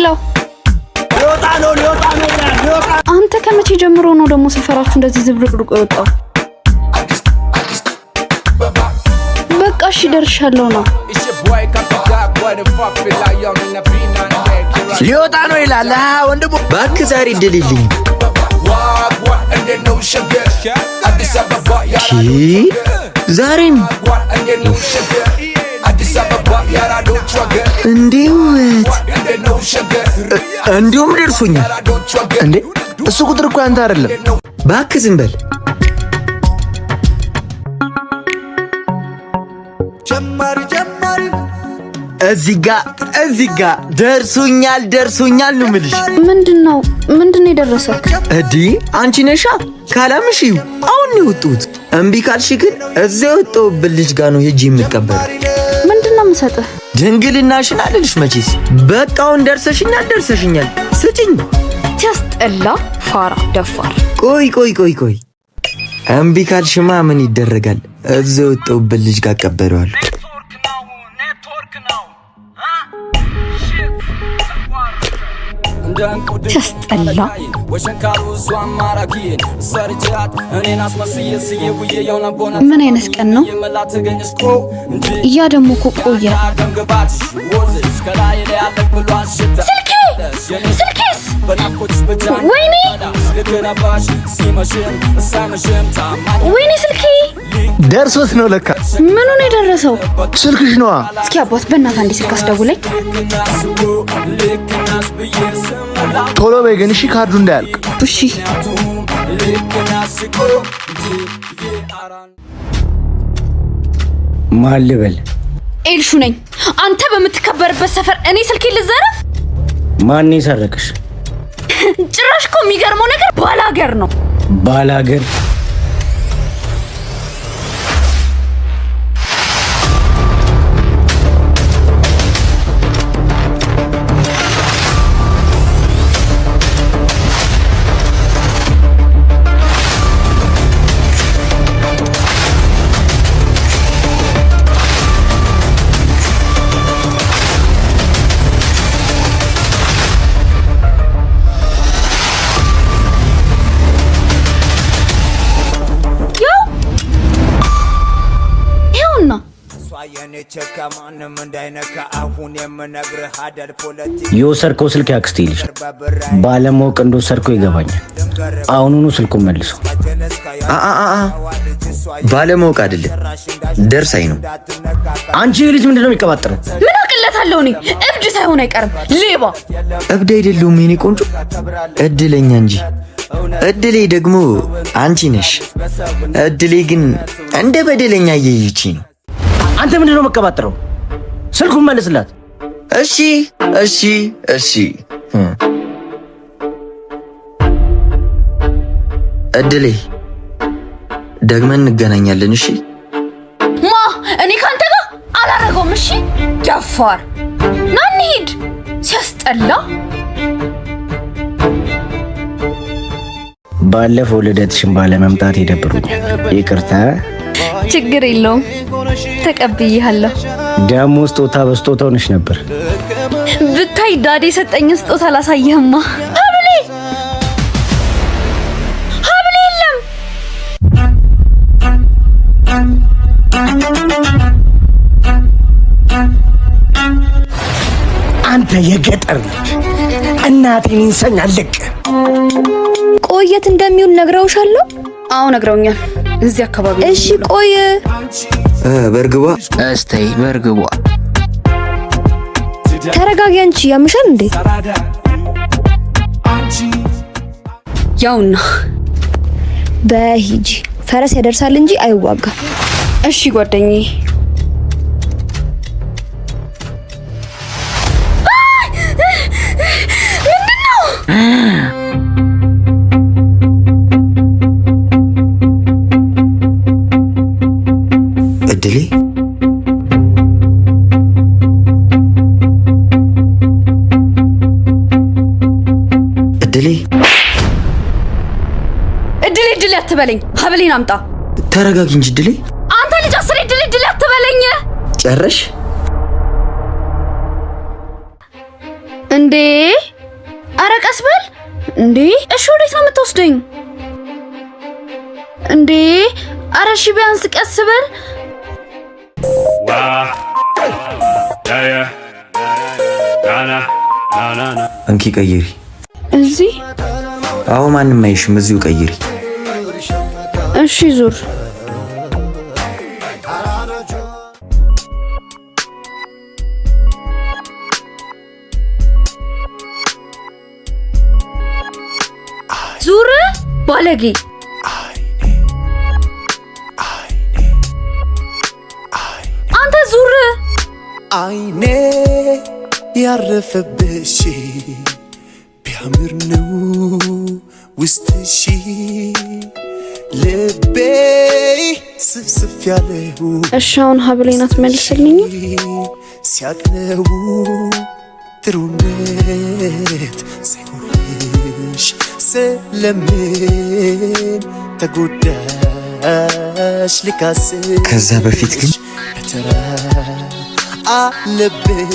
Hello፣ አንተ ከመቼ ጀምሮ ነው ደግሞ ሰፈራችሁ እንደዚህ ዝብርቅርቆ የወጣው? በቃ እሺ ደርሻለሁ ነው። ሊወጣ ነው ይላል ወንድሙ። እባክህ ዛሬ እድል የለኝም። ዛሬም እንዴ ውበት እንዲሁም ደርሶኛል። እንዴ እሱ ቁጥር እኮ ያንተ አይደለም። እባክህ ዝም በል። እዚህ ጋ እዚህ ጋ ደርሶኛል ደርሶኛል ነው የምልሽ። ምንድነው ምንድነው የደረሰክ? እዲ አንቺ ነሻ ካላምሽ አሁን ነው የወጡት። እምቢ ካልሽ ግን እዚያ የወጣሁበት ልጅ ጋ ነው ሄጄ የምቀበለው። ምንድነው የምሰጥህ? ድንግልናሽን አልልሽ መቼስ። በቃ አሁን ደርሰሽኛል ደርሰሽኛል፣ ስጭኝ። ሲያስጠላ ፋራ ደፋር። ቆይ ቆይ ቆይ ቆይ፣ እምቢ ካልሽማ ምን ይደረጋል? እዚያ የወጣሁበት ልጅ ጋር እቀበለዋለሁ። ሲያስጠላ ምን አይነት ቀን ነው? ያ ደግሞ እኮ ቆየ። ስልኬ ስልኬስ! ወይኔ ወይኔ ስልኬ ደርሶት ነው ለካ። ምኑ ነው የደረሰው? ስልክሽ ነዋ። እስኪ አባት በእናትህ አንዴ ስልክ አስደውለኝ። ቶሎ በይ ግን እሺ፣ ካርዱ እንዳያልቅ። እሺ። ማን ልበል? ኤልሹ ነኝ። አንተ በምትከበርበት ሰፈር እኔ ስልኬ ልዘረፍ? ማን የሰረቅሽ? ጭራሽ እኮ የሚገርመው ነገር ባላገር ነው። ባላገር? የወሰድከው ስልክ ያክስቴ ልጅ ባለማወቅ እንደወሰድከው ይገባኛል። አሁኑኑ ስልኩን መልሶ። ባለማወቅ አይደለም ደርሳኝ ነው። አንቺ ልጅ ምንድነው የሚቀባጥረው? ምን አቅለታለሁ እኔ እብድ ሳይሆን አይቀርም ሌባ። እብድ አይደለሁም የኔ ቆንጆ፣ እድለኛ እንጂ። እድሌ ደግሞ አንቺ ነሽ። እድሌ ግን እንደ በደለኛ እየይቺ ነው። አንተ ምንድነው መቀባጥረው? ስልኩን መልስላት። እሺ እሺ እሺ። እድሌ ደግመን እንገናኛለን። እሺ ማ እኔ ካንተ ጋር አላረገውም። እሺ ደፋር፣ ና እንሂድ። ሲያስጠላ። ባለፈው ልደትሽን ባለመምጣት ይደብሩኛል። ይቅርታ። ችግር የለውም ተቀብያለሁ። ደግሞ ስጦታ በስጦታ ሆነሽ ነበር። ብታይ ዳዴ የሰጠኝን ስጦታ አላሳየህማ። ሀብሌ ሀብሌ የለም። አንተ የገጠር ልጅ እናቴን ይንሰኝ አለቅ። ቆየት እንደሚውል ነግረውሻለሁ? አዎ ነግረውኛል። እዚህ አካባቢ። እሺ ቆይ በርግቧ እስተይ በርግቧ። ተረጋጊ። አንቺ ያምሻል እንዴ? ያውና በሂጂ ፈረስ ያደርሳል እንጂ አይዋጋም። እሺ ጓደኛዬ። ምንድነው? እድሌ እድሌ እድሌ እድሌ አትበለኝ። ሀብሌን አምጣ። ተረጋጊ እንጂ እድሌ። አንተ ልጅ አስሬ እድሌ እድሌ አትበለኝ። ጨረሽ? እንዴ አረ ቀስ በል እንዴ! እሺ ወዴት ነው የምትወስደኝ? እንዴ አረ እሺ ቢያንስ ቀስ በል። እንኪ ቀይሪ። እዚህ? አዎ ማንም አይሽም። እዚሁ ቀይሪ። እሺ ዙር። ዙር ባለጌ። አንተ ዙር። አይኔ ያረፈብሽ ቢያምር ነው ውስጥሽ ልቤ ስፍስፍ ያለው። እሺ አሁን ሀብሌን አትመልስልኝም? ሲያቅነው ጥሩነት ሳይኖርሽ ስለምን ተጎዳሽ ልካስሽ ከዛ በፊት ግን በተራ አለብኝ።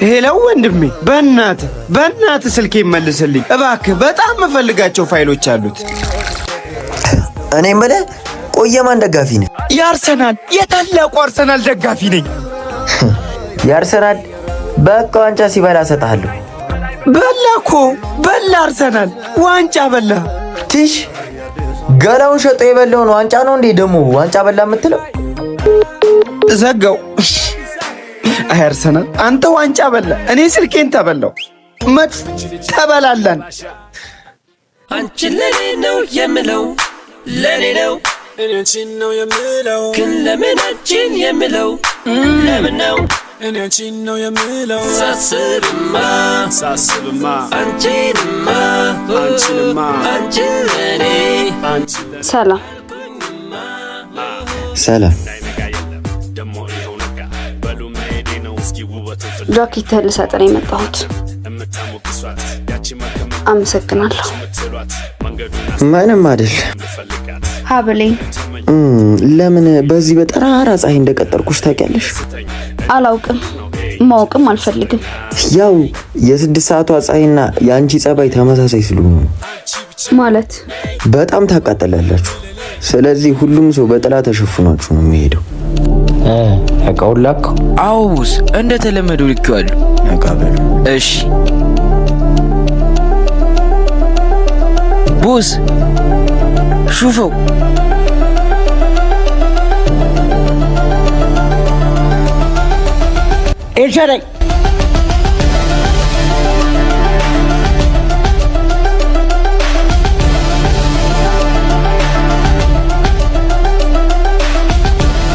Hello ወንድሜ፣ በእናትህ በእናትህ ስልኬ መልስልኝ እባክህ። በጣም የምፈልጋቸው ፋይሎች አሉት። እኔ የምልህ ቆይ የማን ደጋፊ ነህ? የአርሰናል፣ የታላቁ አርሰናል ደጋፊ ነኝ። የአርሰናል በቃ ዋንጫ ሲበላ እሰጥሃለሁ። በላ እኮ በላ፣ አርሰናል ዋንጫ በላ። ትሽ ገላውን ሸጦ የበላውን ዋንጫ ነው እንዴ ደግሞ ዋንጫ በላ የምትለው? ዘጋው። አይ አርሰናል፣ አንተ ዋንጫ በላ፣ እኔ ስልኬን ተበላው። መጥ ተበላለን። አንቺን ለኔ ነው የምለው፣ ለኔ ነው እኔ አንቺን ነው የምለው፣ ግን ለምን አንቺን የምለው ለምን ነው እኔ አንቺን ነው የምለው? ሳስብማ ሳስብማ አንቺንማ አንቺንማ አንቺን ለኔ አንቺን ለኔ። ሰላም። ሰላም። ጃኬትህን ልሰጥ ነው የመጣሁት። አመሰግናለሁ። ምንም አይደል። ሀብሌን። ለምን በዚህ በጠራራ ፀሐይ እንደቀጠርኩሽ ታውቂያለሽ? አላውቅም፣ ማወቅም አልፈልግም። ያው የ6 ሰዓቷ ፀሐይና የአንቺ ጸባይ ተመሳሳይ ስለሆኑ ነው። ማለት? በጣም ታቃጠላላችሁ። ስለዚህ ሁሉም ሰው በጥላ ተሸፍኗችሁ ነው የሚሄደው። እቃውን ላከው? አዎ boss፣ እንደተለመደው ልኬዋለሁ። ተቀበሉ። እሺ boss፣ ሹፈው። ኤልሻዳይ።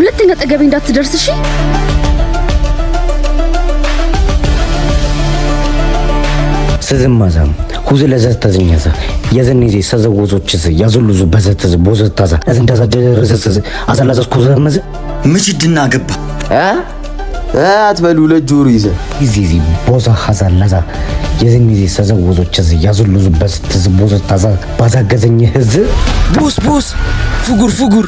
ሁለተኛ አጠገቤ እንዳትደርስ እሺ። ስዝማዛም ሁዝ ለዘተዝኛዘ የዘኔዜ ሰዘወዞችዝ ያዙሉዙ በዘተዝ ቦዘታዛ እዝንዳዛ ደረዘዘዝ አዛላዘዝ ኩዘመዝ ምችድና ገባ እ አትበሉ ሁለት ጆሮ ይዘህ ዚዚ ቦዛ ሀዛላዛ የዘኔዜ ሰዘወዞችዝ ያዙሉዙ በዘተዝ ቦዘታዛ ባዛገዘኝ ህዝ። ቦስ ቦስ፣ ፍጉር ፍጉር።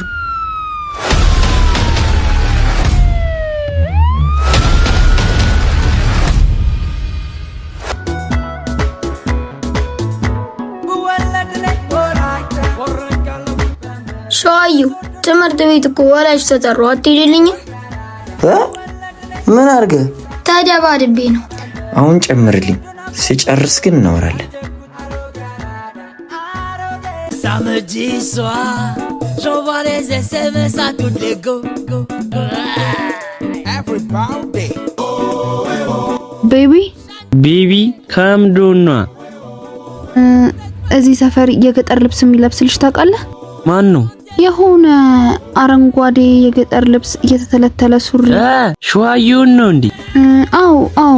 ሸዋዩ፣ ትምህርት ቤት እኮ ወላጅ ተጠሩ፣ አትሄድልኝም? እ ምን አድርገህ? ተደባድቤ ነው። አሁን ጨምርልኝ። ስጨርስ ግን እናወራለን። Samedi soir, j'envoie les SMS à toutes les go. Baby. Baby, calm down ና። እዚህ ሰፈር የገጠር ልብስ የሚለብስ ልጅ ታውቃለህ? ማን ነው? የሆነ አረንጓዴ የገጠር ልብስ እየተተለተለ ሱሪ። ሸዋየውን ነው እንዴ? አዎ አዎ።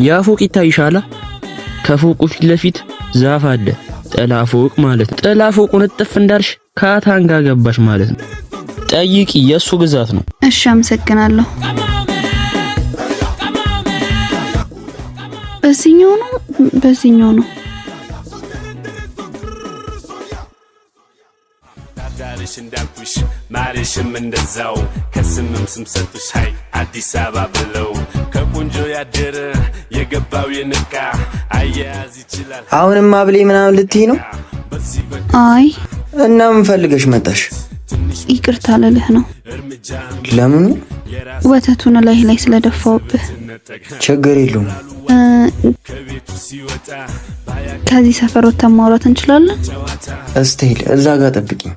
ያ ፎቅ ይታይሻላ? ከፎቁ ፊት ለፊት ዛፍ አለ። ጥላ ፎቅ ማለት ነው። ጥላ ፎቁን እጥፍ እንዳልሽ ካታንጋ ገባሽ ማለት ነው። ጠይቂ፣ የእሱ ግዛት ነው። እሺ፣ አመሰግናለሁ። በዚህኛው ነው፣ በዚህኛው ነው። ዳርሽ እንዳልኩሽ ማርሽም እንደዛው ከስምም ስም ሰጡሽ ሀይ አዲስ አበባ ብለው ከቆንጆ ያደረ የገባው የነቃ አያያዝ ይችላል። አሁንም አብሌ ምናምን ልትይ ነው? አይ እና ምን ፈልገሽ መጣሽ? ይቅርታ ልልህ ነው። ለምኑ? ወተቱን ላይ ላይ ስለደፋውብህ። ችግር የለውም። ከዚህ ሰፈር ወተን ማውራት እንችላለን? እስቴል እዛ ጋር ጠብቂኝ።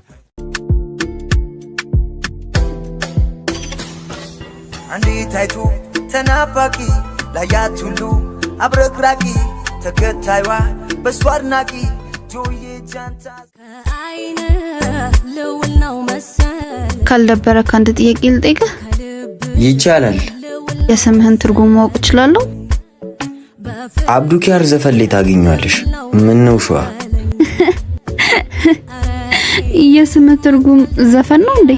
አንዴ ታይቶ ተናፋቂ ላያት ሁሉ አብረቅራቂ ተከታይዋ በሷ አድናቂ ጆዬ ጃንታ ካልደበረ ከአንድ ጥያቄ ልጠይቅህ? ይቻላል። የስምህን ትርጉም ማወቅ እችላለሁ? አብዱኪያር ዘፈን ላይ ታገኘዋለሽ። ምን ነው ሸዋ? የስምህ ትርጉም ዘፈን ነው እንዴ?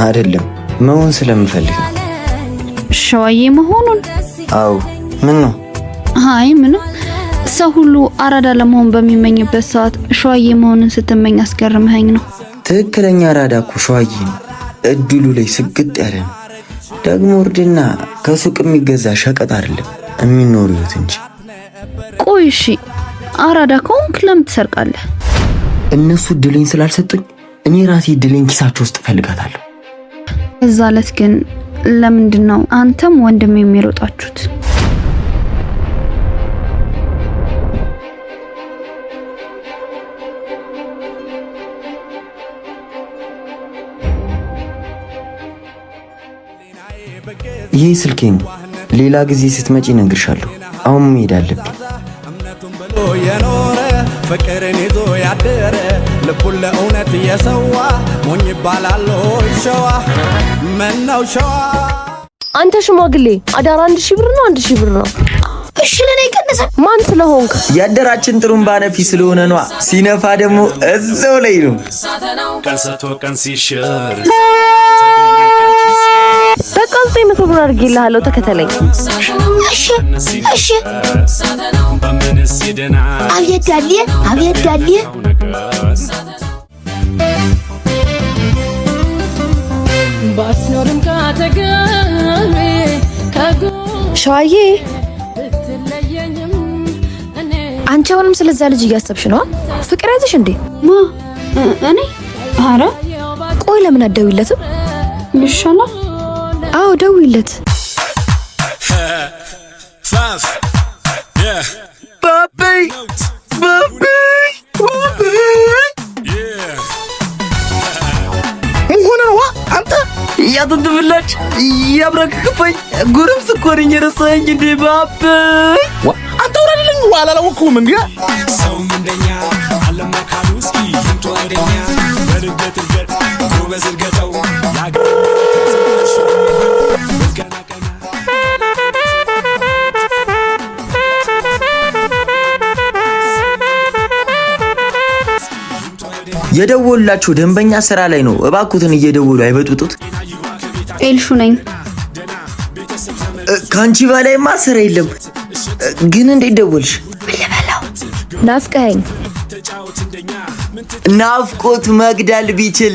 አይደለም፣ መሆን ስለምፈልግ ነው። ሸዋዬ መሆኑን? አዎ። ምን ነው? አይ ምንም። ሰው ሁሉ አራዳ ለመሆን በሚመኝበት ሰዓት ሸዋዬ መሆንን ስትመኝ አስገርመኸኝ ነው። ትክክለኛ አራዳ እኮ ሸዋዬ ነው። እድሉ ላይ ስግጥ ያለ ነው። ደግሞ እርድና ከሱቅ የሚገዛ ሸቀጥ አይደለም የሚኖር ህይወት እንጂ። ቆይ እሺ፣ አራዳ ከሆንክ ለምን ትሰርቃለህ? እነሱ እድሌን ስላልሰጡኝ እኔ ራሴ እድሌን ኪሳቸው ውስጥ እፈልጋታለሁ። እዛ ዕለት ግን ለምንድን ነው አንተም ወንድም የሚሮጣችሁት? ይህ ስልኬ ነው። ሌላ ጊዜ ስትመጪ እነግርሻለሁ። አሁን መሄድ አለብኝ። የኖረ ፍቅርን ይዞ ያደረ ልቡን ለእውነት የሰዋ ሞኝ ይባላል ሆይ ሸዋ። ምነው ሸዋ? አንተ ሽማግሌ አዳር 1,000 ብር ነው፣ 1,000 ብር ነው። እሺ ለኔ ይቀንሳል። ማን ስለሆንክ? ያደራችን ጥሩምባ ነፊ ስለሆነ ነዋ። ሲነፋ ደግሞ እዛው ላይ ነው። ቀን ሰጥቶ ቀን ሲሽር በቃ 900 ብር አድርጌልሃለሁ። ተከተለኝ። እሺ እሺ። በምንስ ይድናል? አቤት ዳሌ፣ አቤት ዳሌ። ባትኖርም ካጠገቤ ሸዋዬ ብትለየኝም እኔ አንቺ አሁንም ስለዛ ልጅ እያሰብሽ ነው? ፍቅር ያዘሽ እንዴ? ማ እኔ? አረ ቆይ ለምን አትደውይለትም? ይሻላል። አዎ ደውይለት። ባበይ ባበይ ባበይ ምን ሆነህ ነው አንተ? ያጥንት ፍላጭ ያብራክ ክፋይ ጎረምስ እኮ ነኝ። የረሳኸኝ እንዴ ባበይ? አንተ ውረድልኝ። ዋ አላወቅሁም እንዴ? ሰውም እንደኛ አለማካሉ እስኪ ይምጡ ወደኛ በልገት እርገጥ ጎበዝ እርገጠው የደወሉላችሁ ደንበኛ ስራ ላይ ነው። እባክዎትን እየደወሉ አይበጥብጡት። ኤልሹ ነኝ። ከአንቺ በላይማ ስራ የለም። ግን እንዴት ደወልሽ? ናፍቀኸኝ። ናፍቆት መግደል ቢችል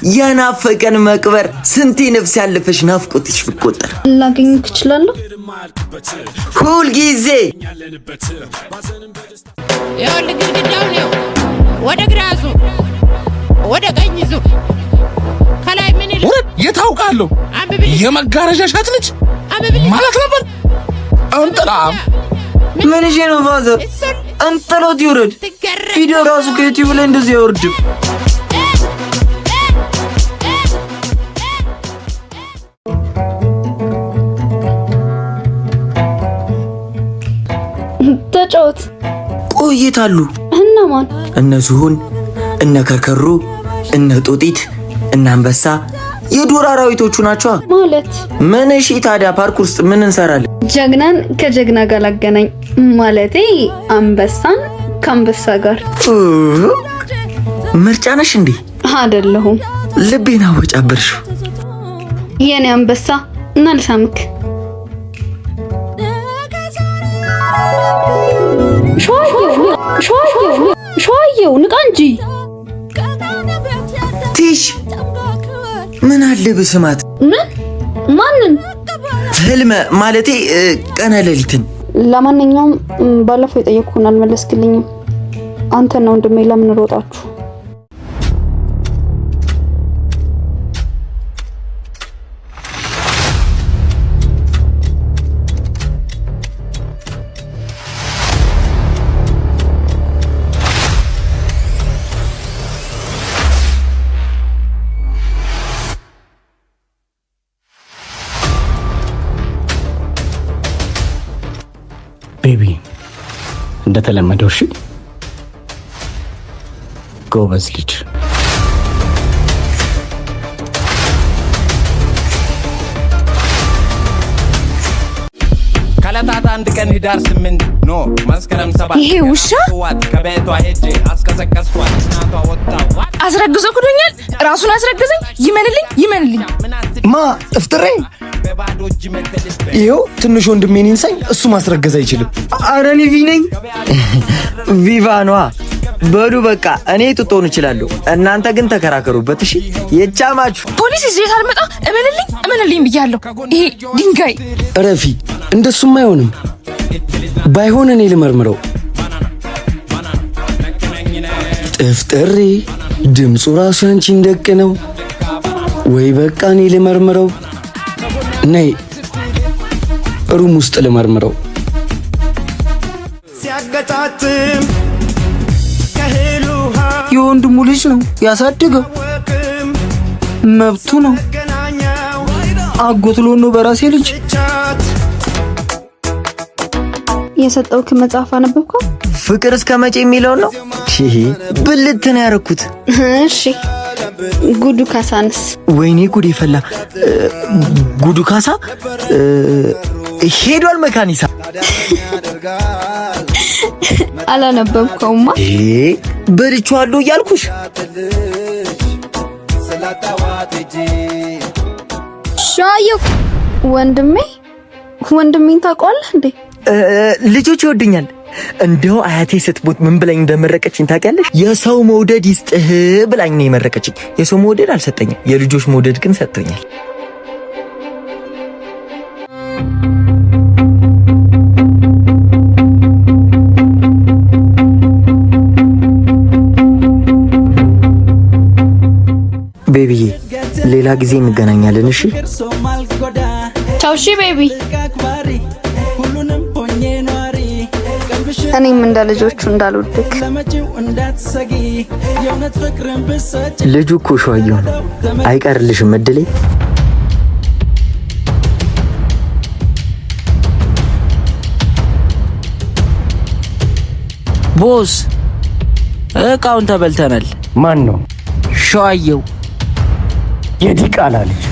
የናፈቀን መቅበር። ስንቴ ነፍስ ያለፈሽ ናፍቆትሽ ብቆጠር። ላገኝህ እችላለሁ? ሁልጊዜ ይኸውልህ ግድግዳውን ይኸው ወደ ግራ ዙር፣ ወደ ቀኝ ዙር። ከላይ ምን ይላል? ውረድ። የት አውቃለሁ? አንብብልኝ፣ የመጋረጃ ሻጭ ልጅ አንብብልኝ። ማለት ነበር። እንጥላም ምን ይዤ ነው father? እንጥሎት ይውረድ። ቪዲዮ ራሱ ከዩቲዩብ ላይ እንደዚህ አይወርድም። ተጫወት። ቆይታሉ እነማን? እነ ዝሆን፣ እነ ከርከሮ፣ እነ ጦጢት፣ እነ አንበሳ የዱር አራዊቶቹ ናቸዋ። ማለት ምን? እሺ ታዲያ ፓርክ ውስጥ ምን እንሰራለን? ጀግናን ከጀግና ጋር ላገናኝ፣ ማለቴ አንበሳን ከአንበሳ ጋር። ምርጫ ነሽ እንዴ? አይደለሁም። ልቤን አወጫበርሽው። የኔ አንበሳ እና ልሳምክ። ሸዋየው ሸዋየው ሸዋየው ንቃ እንጂ። እሺ ምን አለ ብስማት? ምን? ማንን? ህልመ ማለቴ ቀነ ሌሊትን። ለማንኛውም ባለፈው የጠየቅኩህን አልመለስክልኝም። አንተና ወንድሜ ለምን ሮጣችሁ? Baby እንደተለመደው እሺ፣ ጎበዝ ልጅ። ከዕለታት አንድ ቀን ህዳር 8 no መስከረም 7 ይሄ ውሻ ጠዋት ከቤቷ ሄጄ አስቀሰቀስኳት። እናቷ ወጣ አስረግዞ ክዶኛል። ራሱን አስረግዘኝ። ይመንልኝ፣ ይመንልኝ። ማ ጥፍጥሬ ይኸው ትንሽ ወንድሜን ይንሳኝ፣ እሱ ማስረገዝ አይችልም። አረ እኔ ቪ ነኝ። ቪቫ ነዋ። በሉ በቃ እኔ ጡጦን እችላለሁ፣ እናንተ ግን ተከራከሩበት። እሺ የቻማችሁ። ፖሊስ ይዤ ሳልመጣ እመንልኝ፣ እመንልኝ ብያለሁ። ይሄ ድንጋይ እረፊ፣ እንደሱም አይሆንም። ባይሆን እኔ ልመርምረው። ጥፍጥሬ ድምፁ ራሱ ያንቺን ደቅ ነው ወይ? በቃ እኔ ልመርምረው። ነይ room ውስጥ ልመርምረው። ሲያገጣጥም ከእህል ውሃ የወንድሙ ልጅ ነው ያሳድገው፣ መብቱ ነው። አጎት ልሆን ነው በራሴ ልጅ። የሰጠውክ መጽሐፍ አነበብከው? ፍቅር እስከ መቼ የሚለውን ነው። ይሄ ብልት ነው ያደረኩት። እሺ ጉዱ ካሳንስ? ወይኔ ጉድ የፈላ ጉዱ ካሳ ሄዷል መካኒሳ። አላነበብከውማ? በልቼዋለሁ እያልኩሽ። ሻየው ወንድሜ፣ ወንድሜን ታውቀዋለህ እንዴ? ልጆች ይወዱኛል። እንደው አያቴ ስትሞት ምን ብላኝ እንደመረቀችኝ ታውቂያለሽ? የሰው መውደድ ይስጥህ ብላኝ ነው የመረቀችኝ። የሰው መውደድ አልሰጠኝም፣ የልጆች መውደድ ግን ሰጥቶኛል። Baby ዬ ሌላ ጊዜ እንገናኛለን። እሺ ቻው። እሺ baby። እኔም እንደ ልጆቹ እንዳልወድክ። ልጁ እኮ ሸዋየው ነው፣ አይቀርልሽም እድሌ። Boss እቃውን ተበልተናል። ማን ነው? ሸዋየው የዲቃላ ልጅ።